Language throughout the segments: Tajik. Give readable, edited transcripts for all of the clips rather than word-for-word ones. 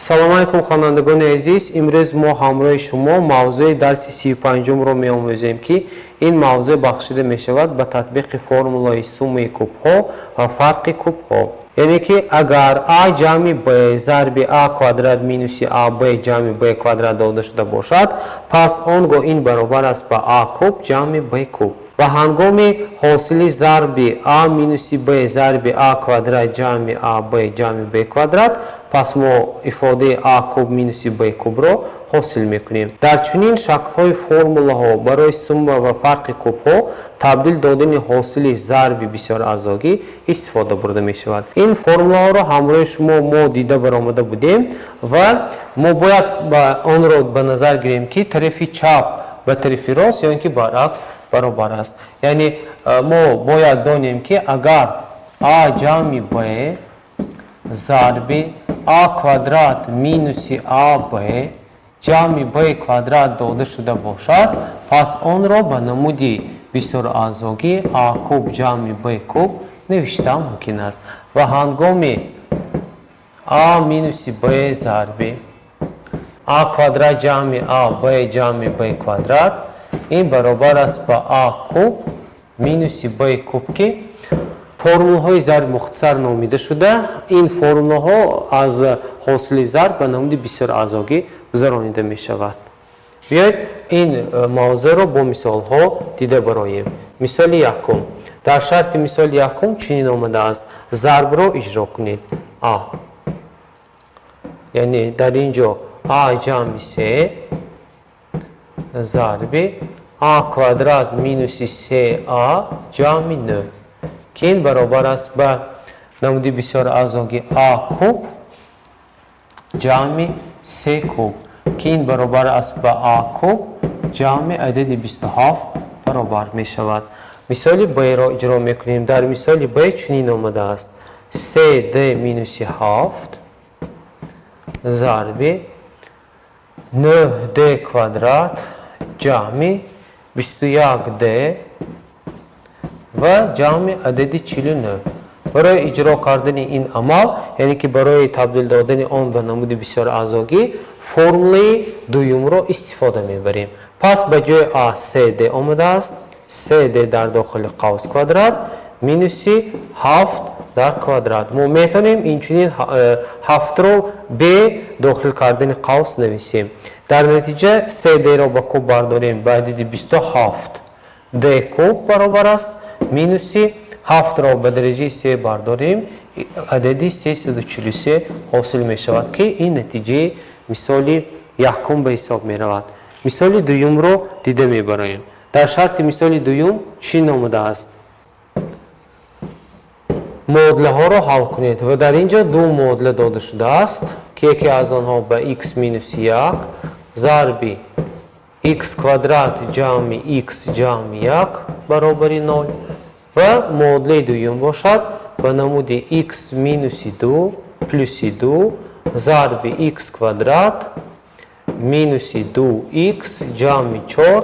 Салому алайкум, хонандагони азиз. Имрӯз мо ҳамроҳи шумо мавзӯи дарси 35-умро меомӯзем, ки ин мавзӯъ бахшида мешавад ба татбиқи формулаи суммаи кубҳо ва фарқи кубҳо. Яъне ки агар а ҷамъи б зарби а квадрат минуси аб ҷамъи б квадрат дода шуда бошад, пас он гоҳ ин баробар аст ба а куб ҷамъи б куб. Ва ҳангоми ҳосили зарби а минуси б зарби а квадрат ҷамъи аб ҷамъи б квадрат, пас мо ифодаи а куб минуси б кубро ҳосил мекунем. Дар чунин шаклҳои формулаҳо барои сумма ва фарқи кубҳо табдил додани ҳосили зарби бисёраъзогӣ истифода бурда мешавад. Ин формулаҳоро ҳамроҳи шумо мо дида баромада будем ва мо бояд онро ба назар гирем, ки тарафи чап ба тарафи рост ё ин ки баръакс баробар аст. Яъне мо бояд донем, ки агар а ҷамъи б зарби а квадрат минуси аб ҷамъи б квадрат дода шуда бошад, пас онро ба намуди бисёраъзогӣ а куб ҷамъи б куб навишта мумкин аст. Ва ҳангоми а минуси б зарби а квадрат ҷамъи а б ҷамъи б квадрат, ин баробар аст ба а куб минуси б куб, ки формулаҳои зарби мухтасар номида шуда, ин формулаҳо аз ҳосили зарб ба намуди бисёраъзогӣ гузаронида мешавад. Биёед, ин мавзӯъро бо мисолҳо дида бароем. Мисоли якум. Дар шарти мисоли якум чунин омадааст: зарбро иҷро кунед. А, яъне дар ин ҷо а ҷамъи се зарби а квадрат минуси се а ҷамъи нӯ, ки ин баробар аст ба намуди бисёраъзогӣ а куб ҷамъи се куб, ки ин баробар аст ба а куб ҷамъи адади 27 баробар мешавад. Мисоли б-ро иҷро мекунем. Дар мисоли б чунин омадааст: се д минуси ҳафт зарби нӯҳ д квадрат ҷамъи 21 д ва ҷамъи адади 49. Барои иҷро кардани ин амал, яъне ки барои табдил додани он ба намуди бисёраъзогӣ, формулаи дуюмро истифода мебарем. Пас ба ҷои а се д омадааст, се д дар дохили қавс квадрат минуси ҳафт дар квадрат. Мо метавонем инчунин ҳафтро бе дохил кардани қавс нависем. Дар натиҷа се д-ро ба куб бардорем, ба адади 27 д куб баробар аст. Минуси ҳафтро ба дараҷаи се бардорем, адади 343 ҳосил мешавад, ки ин натиҷаи мисоли якум ба ҳисоб меравад. Мисоли дуюмро дида мебароем. Дар шарти мисоли дуюм чӣ омадааст? Муодилаҳоро ҳал кунед. Ва дар ин ҷо ду муодила дода шудааст, ки яке аз онҳо ба x минуси як зарби x квадрат ҷамъи x ҷамъи як баробари нол ва муодилаи дуюм бошад ба намуди x минуси ду плюси ду зарби x квадрат минуси ду x ҷамъи чор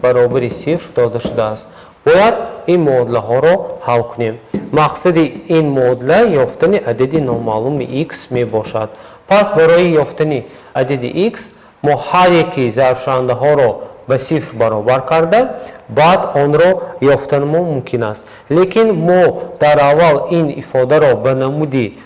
баробари сифр дода шудааст. Бояд ин муодилаҳоро ҳал кунем. Мақсади ин муодила ёфтани адади номаълуми x мебошад. Пас барои ёфтани адади x мо ҳар яки зарбшавандаҳоро ба сифр баробар карда, баъд онро ёфтанмо мумкин аст. Лекин мо дар аввал ин ифодаро ба намуди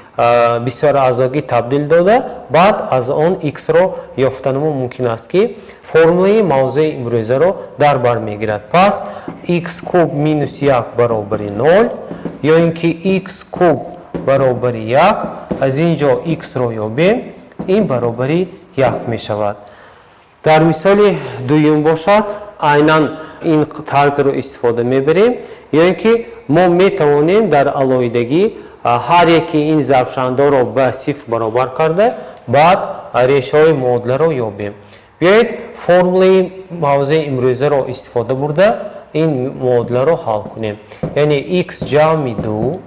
бисёраъзогӣ табдил дода, баъд аз он x-ро ёфтанмо мумкин аст, ки формулаи мавзӯи имрӯзаро дар бар мегирад. Пас x куб минус як баробари нол ё ин ки x куб баробари як. Аз ин ҷо x-ро ёбем, ин баробари як мешавад. Дар мисоли дуюм бошад, айнан ин тарзро истифода мебарем ё ин ки мо метавонем дар алоҳидагӣ ҳар яки ин зарбшавандаҳоро ба сифр баробар карда, баъд решаҳои муодиларо ёбем. Биёед, формулаи мавзӯи имрӯзаро истифода бурда, ин муодиларо ҳал кунем. Яъне x ҷамъи ду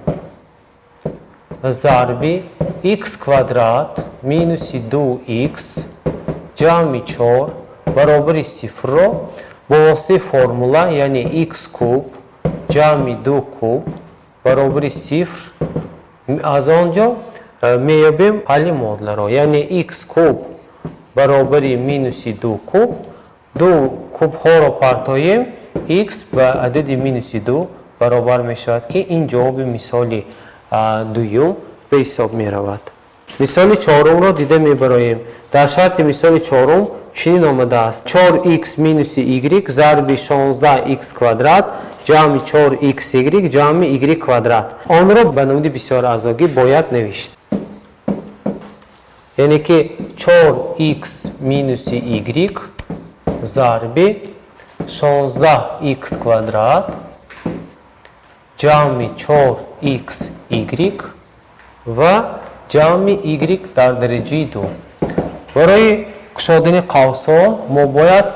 зарби x квадрат минуси ду x ҷамъи чор баробари сифрро бо воситаи формула, яъне x куб ҷамъи ду куб баробари сифр, аз он ҷо Меёбем ҳалли муодиларо, яъне x куб баробари минуси 2 куб. Ду кубҳоро партоем, x ба адади минуси 2 баробар мешавад, ки ин ҷавоби мисоли дуюм ба ҳисоб меравад. Мисоли чорумро дида мебароем. Дар шарти мисоли чорум чунин омадааст: 4x минуси y зарби 16x квадрат ҷамъи 4xy ҷамъи y квадрат. Онро ба намуди бисёраъзогӣ бояд навишт, яъне ки 4x минуси y зарби 16x квадрат ҷамъи 4xy ва ҷамъи y дар дараҷаи 2. Барои кушодани қавсҳо мо бояд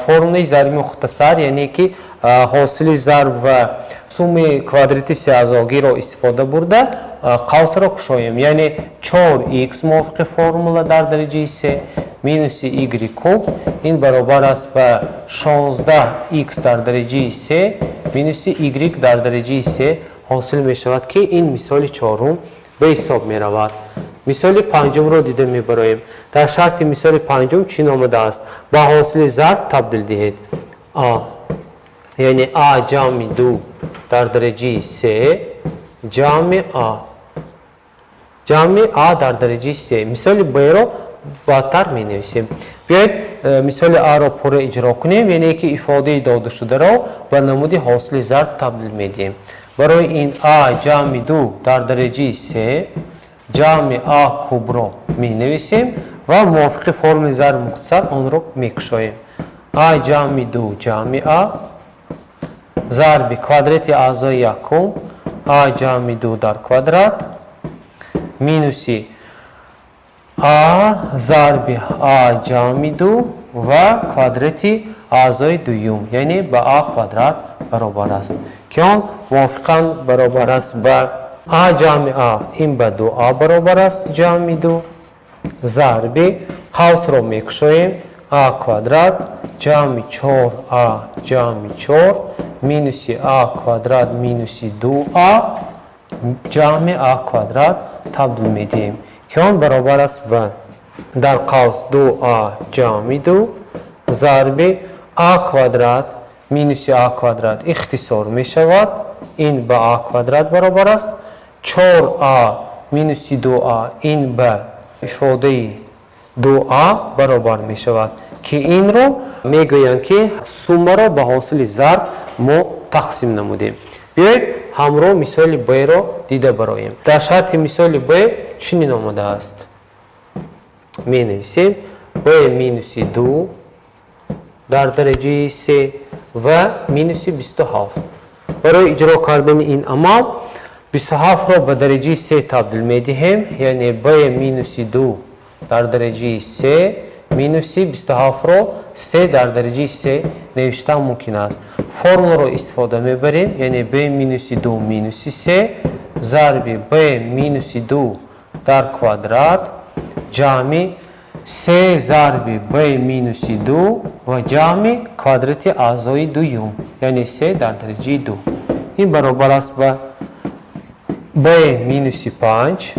формулаи зарби мухтасар, яъне ки ҳосили зарб ва суммаи квадрати сеаъзогиро истифода бурда, қавсро кушоем. Яъне 4x мувофиқи формула дар дараҷаи 3 минуси y куб, ин баробар аст ба 16x дар дараҷаи 3 минуси y дар дараҷаи 3 ҳосил мешавад, ки ин мисоли чорум ба ҳисоб меравад. Мисоли панҷумро дида мебароем. Дар шарти мисоли панҷум чунин омадааст: ба ҳосили зарб табдил диҳед. А, яъне а ҷамъи 2 дар дараҷаи 3 ҷамъи а ҷамъи а дар дараҷаи 3. Мисоли б-ро баъдтар менависем. Биёед, мисоли аро пурра иҷро кунем, яъне ки ифодаи додашударо ба намуди ҳосили зарб табдил медиҳем. Барои ин а ҷамъи 2 дар дараҷаи 3 ҷамъи а кубро менависем ва мувофиқи формули зарби мухтасар онро мекушоем: а ҷамъи 2 ҷамъи а зарби квадрати аъзои якум а ҷамъи 2 дар квадрат минуси а зарби а ҷамъи 2 ва квадрати аъзои дуюм, яъне ба а квадрат баробар аст, ки он мувофиқан баробар аст ба а ҷамъи а, ин ба 2а баробар аст, ҷамъи 2 зарби қавсро мекушоем, а квадрат ҷамъи 4а ҷамъи 4 минуси а квадрат минуси 2а ҷамъи а квадрат табдил медиҳем, ки он баробар аст ба дар қавс 2а ҷамъи 2 зарби а квадрат минуси а квадрат ихтисор мешавад, ин ба а квадрат баробар аст, 4а минуси 2а, ин ба ифодаи 2а баробар мешавад, ки инро мегӯянд, ки суммаро ба ҳосили зарб мо тақсим намудем. Биёед, ҳамроҳ мисоли б-ро дида бароем. Дар шарти мисоли б чунин омадааст, менависем: б минуси 2 дар дараҷаи 3 ва минуси 27. Барои иҷро кардани ин амал 27-ро ба дараҷаи 3 табдил медиҳем, яъне б минуси 2 дар дараҷаи 3 минуси 27-ро 3 дар дараҷаи 3 навиштан мумкин аст. Формуларо истифода мебарем, яъне б минуси 2 минуси 3 зарби б минуси 2 дар квадрат ҷамъи 3 зарби б минуси 2 ва ҷамъи квадрати аъзои дуюм, яъне 3 дар дараҷаи 2. Ин баробар аст ба б минуси 5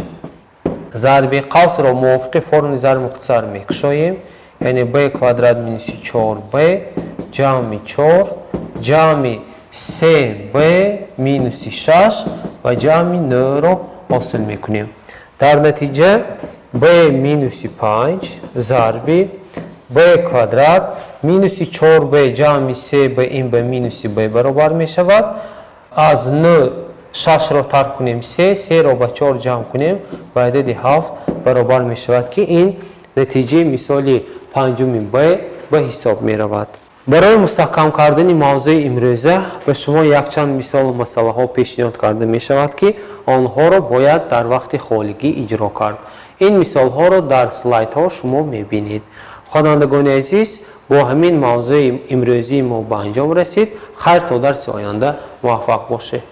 зарби қавсро мувофиқи формули зарби мухтасар мекушоем, яъне б квадрат минуси 4б ҷамъи 4 ҷамъи 3б минуси 6 ва ҷамъи 9-ро ҳосил мекунем. Дар натиҷа б минуси 5 зарби б квадрат минуси 4б ҷамъи 3б, ин ба минуси б баробар мешавад. Аз 9 6-ро тарк кунем, 3, 3-ро ба 4 ҷамъ кунем, ба адади 7 баробар мешавад, ки ин натиҷаи мисоли панҷуми б ба ҳисоб меравад. Барои мустаҳкам кардани мавзӯи имрӯза ба шумо якчанд мисолу масъалаҳо пешниҳод карда мешавад, ки онҳоро бояд дар вақти холигӣ иҷро кард. Ин мисолҳоро дар слайдҳо шумо мебинед. Хонандагони азиз, бо ҳамин мавзӯи имрӯзии мо ба анҷом расид. Хайр, то дарси оянда муваффақ бошед.